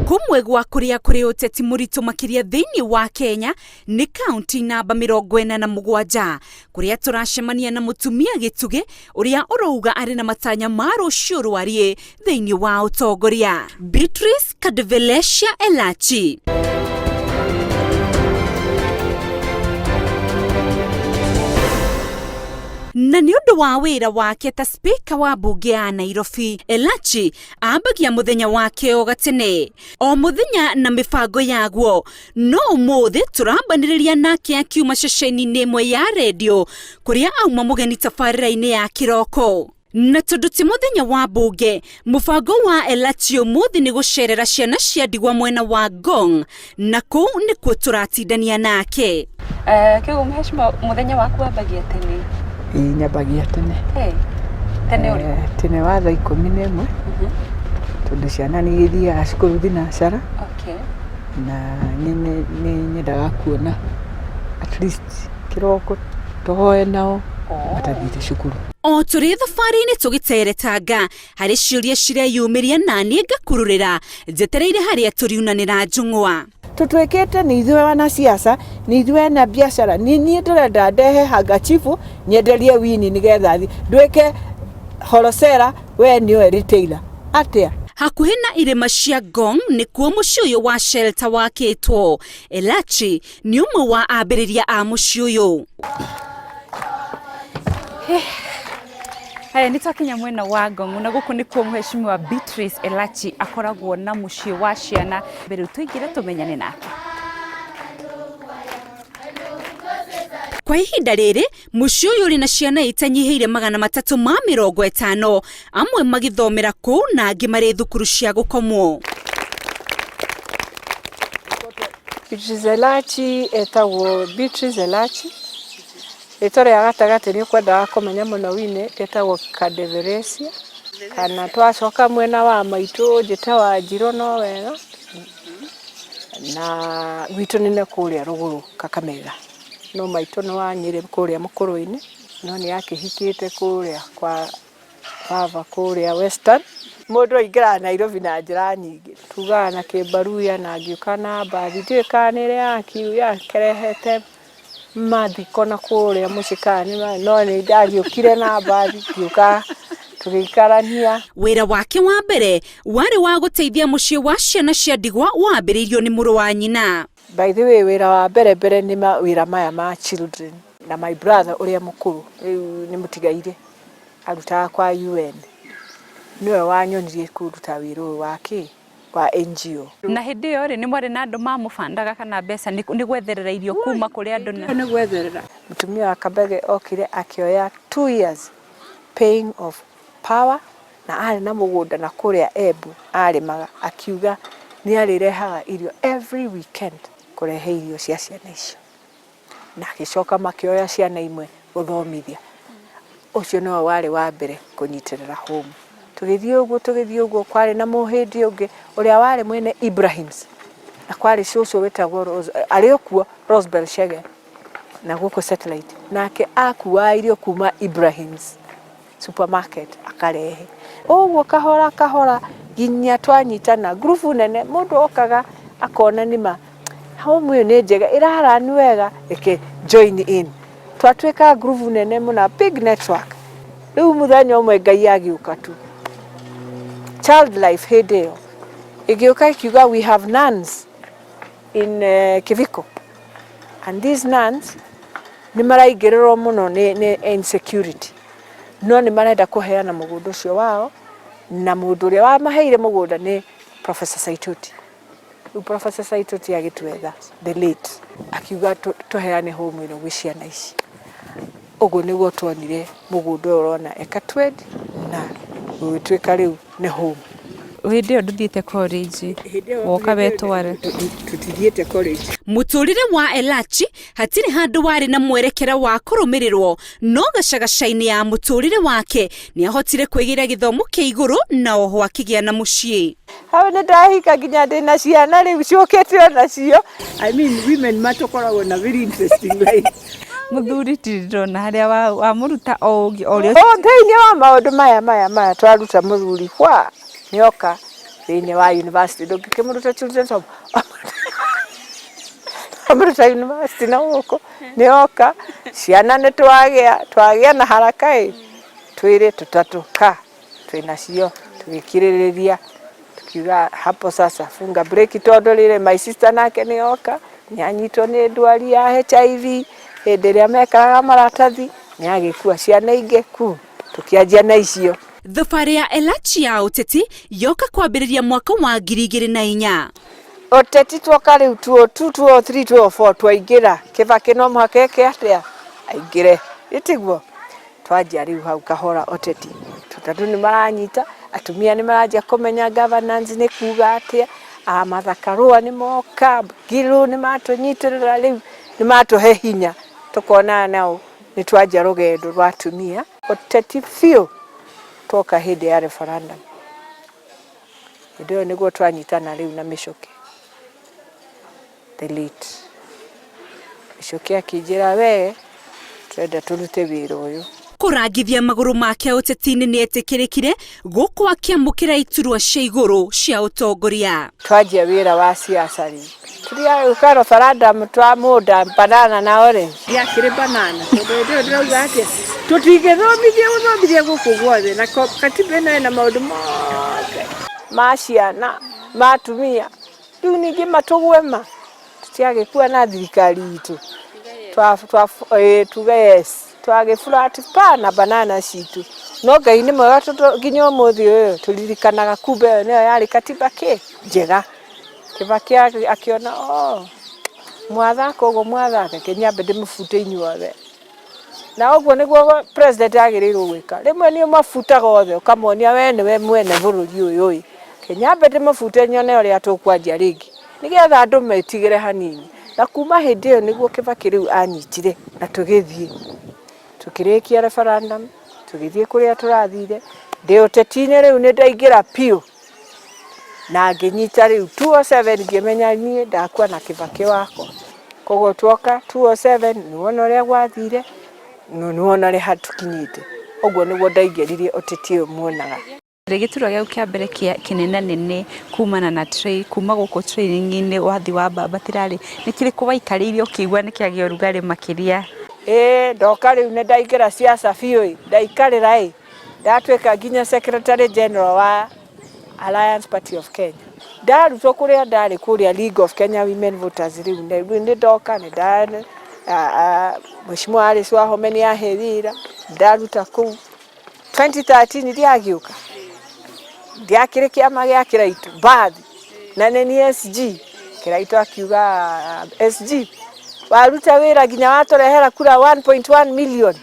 Kũmwe gwa kũrĩa kũrĩ ũteti mũritũ makĩria thĩinĩ wa Kenya nĩ kaunti namba 47 kũrĩa tũracemania na mũtumia gĩtugĩ ũrĩa ũrauga arĩ na matanya ma rũciũ rwariĩ thĩinĩ wa ũtongoria. Beatrice Kadvelesia Elachi. Na nĩ ũndũ wa wĩra wake ta spika wa mbunge ya Nairobi, Elachi ambagia mũthenya wake o gatene o mũthenya na mĩbango yaguo. No ũmũthĩ tũrambanĩrĩria nake akiuma ceceni-inĩ ĩmwe ya redio kũrĩa auma mũgeni tabarĩra-inĩ ya kĩroko. Na tondũ ti mũthenya wa mbunge, mũbango wa Elachi ũmũthĩ nĩ gũcerera ciana cia ndigwa mwena wa Ngong, na kũu nĩkuo tũratindania nake. Kĩu mheshimiwa, mũthenya waku wambagia tene? Ĩĩ, nyambagia tene. Hey, tene ũrĩkũ? Tene wa thaa 11, tondũ ciana nĩ ithiaga cukuru thinacara. Na nĩ nyendaga kuona at least kĩroko tũhoe nao matathiĩte cukuru. O tũrĩ thabarĩ-inĩ tũgĩteretanga harĩ ciũria cireyumĩria na niĩ ngakururĩra njetereire harĩa tũriunanĩra njũng'wa. Tũtuĩkĩte nĩ ithuĩ wanasiasa, nĩ ithuĩ ena biacara, nĩ niĩ ndĩrenda ndehe hangachibu nyenderie wini nĩgetha thiĩ nduĩke wholesaler, we nĩwe retailer atĩa? Hakuhĩ na irĩma cia Ngong nĩkuo mũciĩ ũyũ wa shelter wakĩtwo. Elachi nĩ ũmwe wa ambĩrĩria a mũciĩ ũyũ. Haya, nĩ twakinya mwena wa Ngong na gũkũ nĩkuo mheshimiwa Beatrice Elachi akoragwo na mũciĩ wa ciana. Mbere tũingĩre tũmenyane nake. Kwa ihinda rĩrĩ mũciĩ ũyũ ũrĩ na ciana itanyihĩire 350, amwe magĩthomera kũu na angĩ marĩ thukuru cia gũkomwo. Beatrice Elachi etagwo Beatrice Elachi. Rĩtwa rĩa gatagatĩ nĩ ũkwendaga kũmenya mũno wini rĩtagwo Kadeveresia. Kana twacoka mwena wa maitũ njĩte Wanjirũ no wega. Na gwitũ nĩ kũrĩa rũgũrũ Kakamega. No maitũ nĩ wa Nyĩrĩ kũrĩa Mũkũrũ-inĩ, no nĩ akĩhikĩte kũrĩa kwa baba kũrĩa Western. Mũndũ aingĩraga Nairobi na njĩra nyingĩ. Tugaga na kĩmbaruya na ngĩũka na mbathi. Ndiũĩ kana nĩ ĩrĩa yakĩrehete mathiko na kũrĩa mũciĩ kana nĩ no nĩ ndagĩũkire na mbathi ngĩũka tũgĩikarania. Wĩra wake wa mbere warĩ wa gũteithia mũciĩ wa ciana cia ndigwa wambĩrĩirio nĩ mũrũ wa nyina. By the way, wĩra wa mbere mbere nĩ mawĩra maya ma children na my brother ũrĩa mũkũrũ rĩu nĩ mũtigaire arutaga kwa UN, nĩwe wanyonirie kũruta wĩra ũyũ wa kĩ wa NGO. Na hĩndĩ ĩyo rĩ, nĩ mwarĩ na andũ mamũbandaga kana mbeca nĩ gwetherera irio kuma kũrĩ andũ na Nĩ gwetherera. Mũtumia wa Kabege okire akĩoya 2 years paying of power na arĩ na mũgũnda na kũrĩa Embu arĩmaga, akiuga nĩ arĩrehaga irio every weekend kũrehe irio cia ciana icio. Na agĩcoka makĩoya ciana imwe gũthomithia. Ũcio nĩwe warĩ wa mbere kũnyitĩrĩra home. Tũgĩthiĩ ũguo tũgĩthiĩ ũguo, kwarĩ na mũhĩndĩ ũngĩ ũrĩa warĩ mwene Ibrahims, na kwarĩ cũcũ wĩtagwo Rose, arĩ o kuo, Rosebell Chege, na gũkũ Satellite. Nake akuaga irio kuma Ibrahims supermarket akarehe. Ũguo kahora kahora nginya twanyitana ngurubu nene, mũndũ okaga akona nĩma home ĩyo nĩ njega, ĩra run wega, reke join in. Twatuĩka ngurubu nene mũno, big network. Rĩu mũthenya ũmwe Ngai agĩũka tu. Child Life hĩndĩ ĩyo ĩgĩũka ĩkiuga, "We have nuns in Kiviko and these nuns nĩ maraingĩrĩrwo mũno nĩ insecurity, no nĩ marenda kũheana mũgũnda ũcio wao," na mũndũ ũrĩa wamaheire mũgũnda nĩ Professor Saitoti. Rĩu Professor Saitoti agĩtwetha, the late, akiuga tũheane home ĩno gwĩ ciana ici. Ũguo nĩguo tuonire mũgũnda ũyũ ũrona eka 20 na gũgĩtuĩka rĩu nĩ home. Hĩndĩ ĩyo ndũthiĩte college, woka wetware? Tũtithiĩte college. Mũtũrĩre wa Elachi hatirĩ handũ warĩ na mwerekera wa kũrũmĩrĩrwo, no gacagaca-inĩ ya mũtũrĩre wake nĩ ahotire kwĩgĩra gĩthomo kĩa igũrũ na oho akĩgĩa na mũciĩ. Hau nĩ ndahika nginya ndĩna ciana rĩu ciũkĩte onacio. I mean, women matũkoragwo na very interesting life. Mũthuri ti ndĩrona harĩa wamũruta o ũngĩ o ũrĩa O thĩinĩ wa maũndũ maya twaruta mũthuri hwa nĩoka. Thĩinĩ wa university ndũngĩkĩmũruta children's home, amũruta university na gũkũ nĩ oka ciana nĩ twagĩa twagĩa na haraka ĩ twĩrĩ tũtatũ ka twĩnacio tũgĩkirĩrĩria tukiuga hapo sasa funga breki tondũ rĩrĩ my sister nake nĩ oka nĩ anyitwo nĩ ndwari ya HIV hĩndĩ ĩrĩa mekaraga maratathi nĩ agĩkua ciana ingĩ ku tũkĩanjia na icio. Thabarĩ ya Elachi ya ũteti yoka kwambĩrĩria mwaka wa 2004. Ũteti twoka rĩu 2002, 2003, 2004 twaingĩra Kĩbakĩ no mũhaka eke atĩa aingĩre ĩtiguo twanjia rĩu hau kahora ũteti tondũ nĩ maranyita atumia nĩ maranjia kũmenya governance nĩ kuga atĩa a Martha Karũa nĩ moka Ngilu nĩ matũnyitĩrĩra rĩu nĩ matũhe hinya tũkona nao nĩ twanjia rũgendo rwa atumia ũteti biũ twoka hĩndĩ ya referendum hĩndĩ ĩyo nĩguo twanyitana rĩu na Mĩcũkĩ the late Mĩcũkĩ akĩnjĩra we tũrenda tũrute wĩra ũyũ. Kũrangithia magũrũ make ũteti-inĩ nĩ etĩkĩrĩkire gũkũ akĩamũkĩra iturwa cia igũrũ cia ũtongoria. Twanjia wĩra wa siasa rĩu tũrĩa referendum twa mũnda banana nao rĩ ndiakĩrĩ banana tondũ hĩndĩ ĩyo ndĩrauga atĩa tũtingĩthomithia gũthomithia gũkũ guothe na katiba ĩno ĩna maũndũ mothe ma ciana ma atumia rĩu ningĩ matũgwema tũtiagĩkua na thirikari itũ tuge yes twagĩburat pa na banana citũ no Ngai nĩ mwega tondũ nginya ũmũthĩ ũyũ tũririkanaga kumbe ĩyo nĩyo yarĩ katiba kĩ njega. Kĩbakĩ akĩona oh mwathaka ũguo mwathaka kĩnyambe ndĩmũbute inyuothe na ũguo nĩguo president agĩrĩirwo gwĩka rĩmwe nĩ ũmabutaga othe ũkamonia we nĩwe mwene bũrũri ũyũ ĩ kĩnyambe ndĩmũbute nyone ũrĩa tũkwanjia rĩngĩ nĩgetha andũ metigĩre hanini na kuma hĩndĩ ĩyo nĩguo Kĩbakĩ rĩu anyitire na tũgĩthiĩ tũkĩrĩkia referendum tũgĩthiĩ kũrĩa tũrathire ndĩ ũteti-inĩ rĩu nĩ ndaingĩra biũ na ngĩnyita rĩu 207 ngĩmenya niĩ ndakua na Kĩbakĩ wakwa koguo twoka 207 nĩwona ũrĩa gwathire nĩwona ũrĩa hatukinyĩte ũguo nĩguo ndaingĩririe ũteti ũyũ muonaga. Gĩturwa gĩaku kĩa mbere kĩa kĩnenanene kumana na kuma gũkũ training-inĩ wathi wa mbambatĩra rĩ nĩ kĩrĩkũ waikarĩire ũkĩigua nĩ kĩagĩa ũrugarĩ makĩria? Ĩĩ ndoka rĩu nĩ ndaingĩra siasa biũ ĩ ndaikarĩra ĩ ndatuĩka nginya secretary general wa Alliance Party of Kenya ndarutwo kũrĩa ndarĩ kũrĩa League of Kenya Women Voters rĩu nĩ ndoka nĩ nda Mheshimiwa Alice Wahome nĩ ahe wĩra ndaruta kũu 2013 ndiagĩũka ndiakĩrĩ kĩama gĩa Kĩraitũ mbathi na nĩ niĩ SG Kĩraitũ akiuga SG waruta wĩra nginya watũrehera kura 1.1 million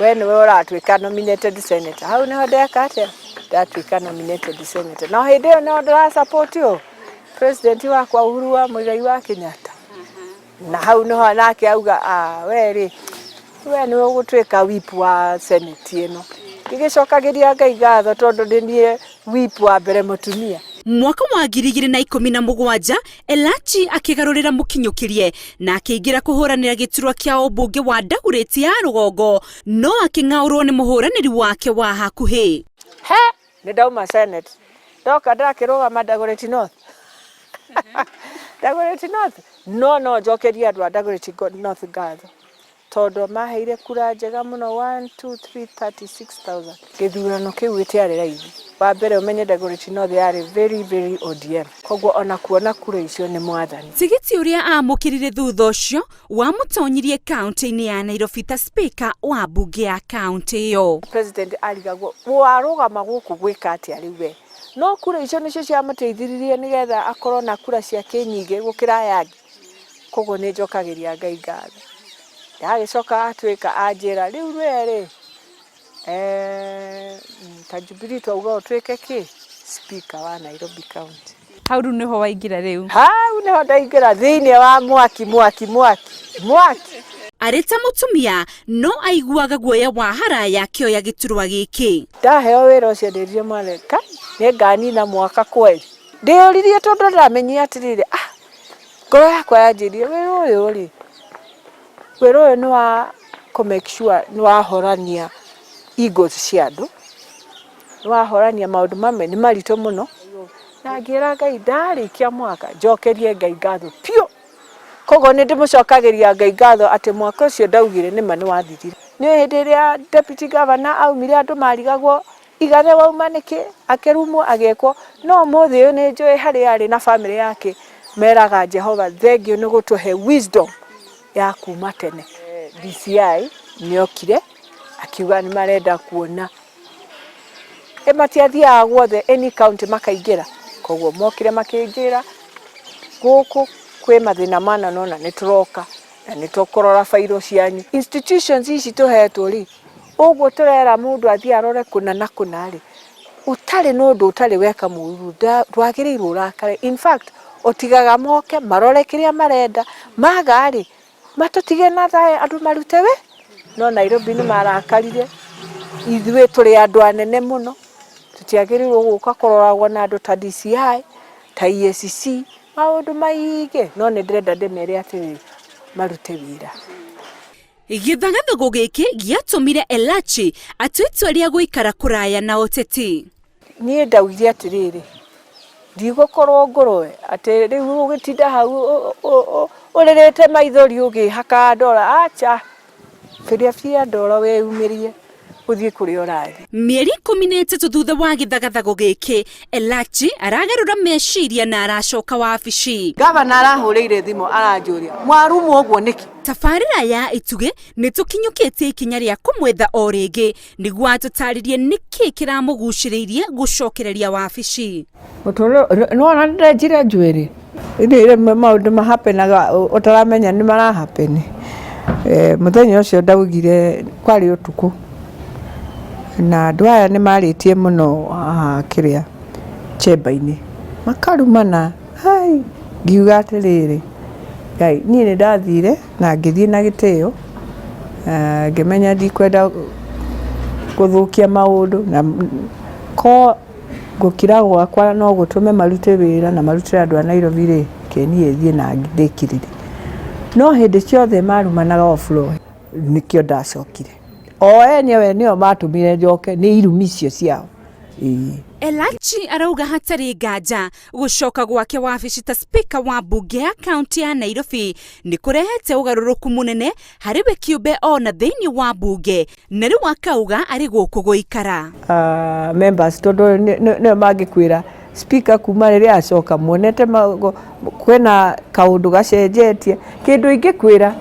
we nĩwe ũratuĩka nominated senator hau nĩho ndeka atĩa ndatuĩka nominated senator no hĩndĩ ĩyo no ndĩra support ũ president wakwa Uhuru wa Muigai wa Kenyatta na hau nĩho nake auga ah we rĩ we nĩwe ũgũtuĩka whip wa senate ĩno ngĩgĩcokagĩria Ngai ngatho tondũ nĩ niĩ whip wa mbere mũtumia. Mwaka wa 2017 Elachi akĩgarũrĩra mũkinyũkĩrie na akĩingĩra kũhũranĩra gĩturwa kĩa ũmbunge wa Dagoretti ya rũgongo no akĩng'aũrwo nĩ mũhũranĩri wake wa hakuhĩ. He nĩ ndauma senate ndoka ndakĩrũgama Dagoretti North Dagoretti North no no njokerie andũ a Dagoretti North ngatho tondũ maheire kura njega mũno 1 2 3 36,000 gĩthurano kĩu gĩtiarĩ raithi wa mbere ũmenye Dagoretti North yarĩ very very ODM koguo ona kuona kura icio nĩ mwathani. Tigiti ũrĩa amũkĩrire thutha ũcio wamũtonyirie kaunti-inĩ ya Nairobi ta speaker wa mbunge ya kaunti ĩyo. President arigagwo warũgama gũkũ gwĩka atĩa rĩu we no kura icio nĩcio ciamũteithiririe nĩgetha akorwo na kura ciake nyingĩ gũkĩra aya angĩ koguo nĩ njokagĩria Ngai ngatho ndagĩcoka atuĩka anjĩra rĩu we rĩ ta Jubilee twauga ũtuĩke kĩ speaker wa Nairobi County. Hau rĩu nĩho waingĩra rĩu. Hau nĩho ndaingĩra thĩinĩ wa mwaki mwaki mwaki mwaki. Arĩ ta mũtumia no aiguaga guoya wa haraya akĩoya gĩturwa gĩkĩ. Ndaheo wĩra ũcio ndĩrire mwana ka nĩ nganina mwaka kweri ndĩyũririe tondũ ndamenyire atĩrĩrĩ ah ngoro yakwa yanjĩrire wĩra ũyũ rĩ wĩra ũyũ nĩ wa kũ make sure nĩ wahorania egos cia andũ Nĩ wahorania maũndũ mamwe nĩ maritũ mũno, na ngĩra Ngai ndarĩkia mwaka njokerie Ngai ngatho biũ. Koguo nĩ ndĩmũcokagĩria Ngai ngatho atĩ mwaka ũcio ndaugire nĩma nĩ wathirire. Nĩ hĩndĩ ĩrĩa deputy governor aumire andũ marigagwo Igathe wauma nĩkĩ, akĩrumwo agĩkwo, no ũmũthĩ ũyũ nĩ njũĩ harĩa arĩ na famĩlĩ yake meraga Jehova thengiũ nĩ gũtũhe wisdom ya kuma tene. DCI nĩokire akiuga nĩ marenda kuona, ĩ matiathiaga guothe any county makaingĩra, koguo mokire makĩnjĩra gũkũ kwĩ mathĩna mana nona nĩ tũroka na nĩ tũkũrora bairũ cianyu. Institutions ici tũhetwo rĩ, ũguo tũrera mũndũ athiĩ arore kũna na kũna rĩ, ũtarĩ na ũndũ ũtarĩ weka mũru ndwagĩrĩirwo ũrakare. In fact, ũtigaga moke marore kĩrĩa marenda, maga rĩ, matũtige na thayũ andũ marute wĩ. No Nairobi nĩ marakarire, ithuĩ tũrĩ andũ anene mũno, tũtiagĩrĩirwo gũka kũroragwo na andũ ta DCI, ta EACC, maũndũ maingĩ, no nĩ ndĩrenda ndĩmere atĩrĩrĩ, marute wĩra. Gĩthagathago gĩkĩ gĩatũmire Elachi atue itua rĩa gũikara kũraya na ũteti. Niĩ ndaugire atĩrĩrĩ, ndigũkorwo ngũrwe atĩ rĩu ũgĩtinda hau ũrĩrĩte maithori ũgĩhakaga ndora, acha, biria biria ndoro wĩyumĩrie ũthiĩ kũrĩa ũrathiĩ. Mĩeri 13 thutha wa gĩthagathago gĩkĩ, Elachi aragarũra meciria na aracoka wabici. Gavana arahũrĩire thimũ aranjũria mwarumwo ũguo nĩkĩ? Tabarĩra ya Itugĩ nĩ tũkinyũkĩtie ikinya rĩa kũmwetha o rĩngĩ nĩguo atũtarĩrie nĩkĩ kĩramũgucĩrĩirie gũcokereria wabici. Nĩwona nĩndenjire njuĩrĩ rĩmwe maũndũ mahapenaga ũtaramenya nĩ marahapeni. Mũthenya ũcio ndaugire kwarĩ ũtukũ na andũ aya nĩ marĩtie mũno haha kĩrĩa chamber-inĩ makarumana, hai, ngiuga atĩrĩrĩ, Ngai, niĩ nĩ ndathire na ngĩthiĩ na gĩtĩo, ngĩmenya ndikwenda gũthũkia maũndũ na ko gũkira gwakwa no gũtũme marute wĩra na marutĩre andũ a Nairobi rĩ, reke niĩ thiĩ na ndĩkirĩre. No hĩndĩ ciothe marumanaga off floor nĩkĩo ndacokire. O enyewe nĩo matũmire njoke nĩ irumi icio ciao. Elachi arauga hatarĩ nganja gũcoka gwake wabici ta speaker wa mbunge ya kaunti ya Nairobi nĩ kũrehete ũgarũrũku mũnene harĩ we kĩũmbe ona thĩinĩ wa mbunge, na rĩu akauga arĩ gũkũ gũikara. Members tondũ nĩo mangĩkwĩra speaker kuma rĩrĩa acoka muonete kwĩna kaũndũ gacenjetie. Kĩndũ ingĩkwĩra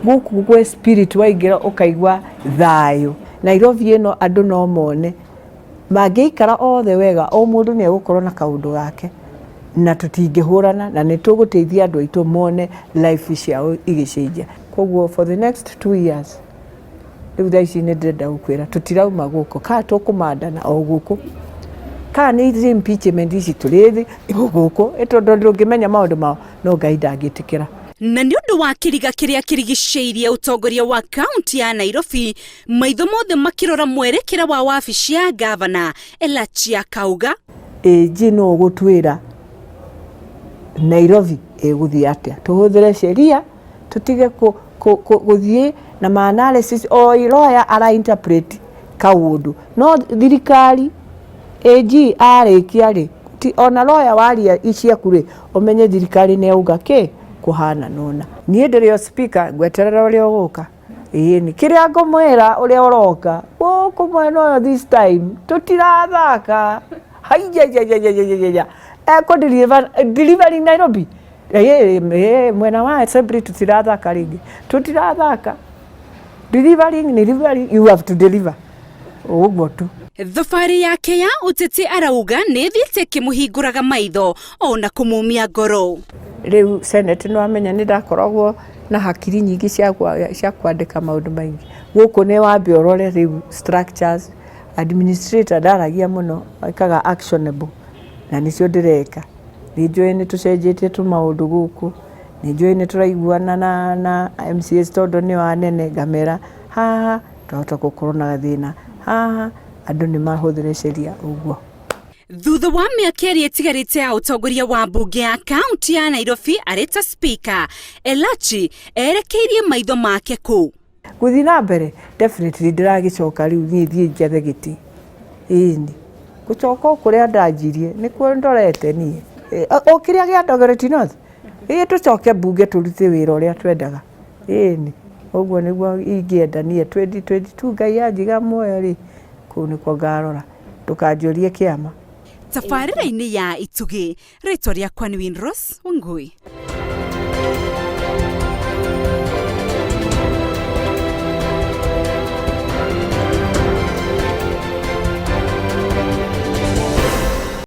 gũkũ gwĩ spirit waingĩra ũkaigua thayũ. Nairobi ĩno andũ no mone mangĩikara othe wega, o mũndũ nĩ egũkorwo na kaũndũ gake na tũtingĩhũrana na nĩ tũgũteithia andũ aitũ mone life ciao igĩcenjia. Koguo for the next 2 years rĩu thaa ici nĩ ndĩrenda gũkwĩra tũtirauma gũkũ, kana tũkũmandana o gũkũ, kana nĩ ici impeachment ici tũrĩthi gũkũ, tondũ ndũngĩmenya maũndũ mao, no Ngai ndangĩtĩkĩra. Na nĩ ũndũ wa kĩriga kĩrĩa kĩrigicĩirie ũtongoria wa kaunti ya Nairobi, maitho mothe makĩrora mwerekera wa wabici ya gavana, Elachi akauga AG no ũgũtwĩra Nairobi ĩgũthiĩ atĩa, tũhũthĩre sheria tũtige gũthiĩ na ma analysis o lawyer ara interpret kaũndũ, no thirikari AG arĩkia rĩ, ona lawyer waria ciaku rĩ, ũmenye thirikari nĩ yauga kĩ kũhana nona. Niĩ ndĩrĩ o speaker ngweterera ũrĩa ũgũka. Ĩni kĩrĩa ngũmwĩra ũrĩa ũroka gũkũ mwena ũyũ this time tũtirathaka, haiyaiyaiyaiyaiya, ekũ deliver delivering Nairobi. Mwena wa assembly tũtirathaka rĩngĩ, tũtirathaka. Delivering ni delivering, you have to deliver ũguo tu. Thabarĩ yake ya ũteti arauga nĩ ĩthiĩte ĩkĩmũhingũraga maitho ona kũmũmia ngoro. Rĩu Senate nĩ wamenya nĩ ndakoragwo na hakiri nyingĩ cia kwandĩka maũndũ maingĩ. Gũkũ nĩ wambe ũrore rĩu structures, administrator ndaragia mũno, ekaga actionable na nĩcio ndĩreka. Nĩ njũĩ nĩ tũcenjetie tũmaũndũ gũkũ, nĩ njũĩ nĩ tũraiguana na MCAs tondũ nĩo anene, ngamera haha twahota gũkorwo na gathĩna, haha andũ nĩ mahũthĩre sheria ũguo. Thutha wa mĩaka ĩrĩa ĩtigarĩte ya ũtongoria wa mbunge ya kaunti ya Nairobi arĩ ta speaker, Elachi erekeirie maitho make kũ? Gũthiĩ na mbere definitely ndĩragĩcoka rĩu niĩ thiĩ njethe gĩtĩ. Ĩni. Ngũcoka o kũrĩa ndanjirie, nĩkuo ndorete niĩ. O kĩrĩa gĩa Dagoretti North, ĩĩ tũcoke mbunge tũrute wĩra ũrĩa twendaga. Ĩĩni, ũguo nĩguo ingĩenda niĩ 2022 Ngai anjiga muoyo rĩ, kũu nĩkuo ngarora. Ndũkanjũrie kĩama. Tabarĩra-inĩ ya Itugĩ, rĩtwa rĩakwa nĩ Winrose Wangui.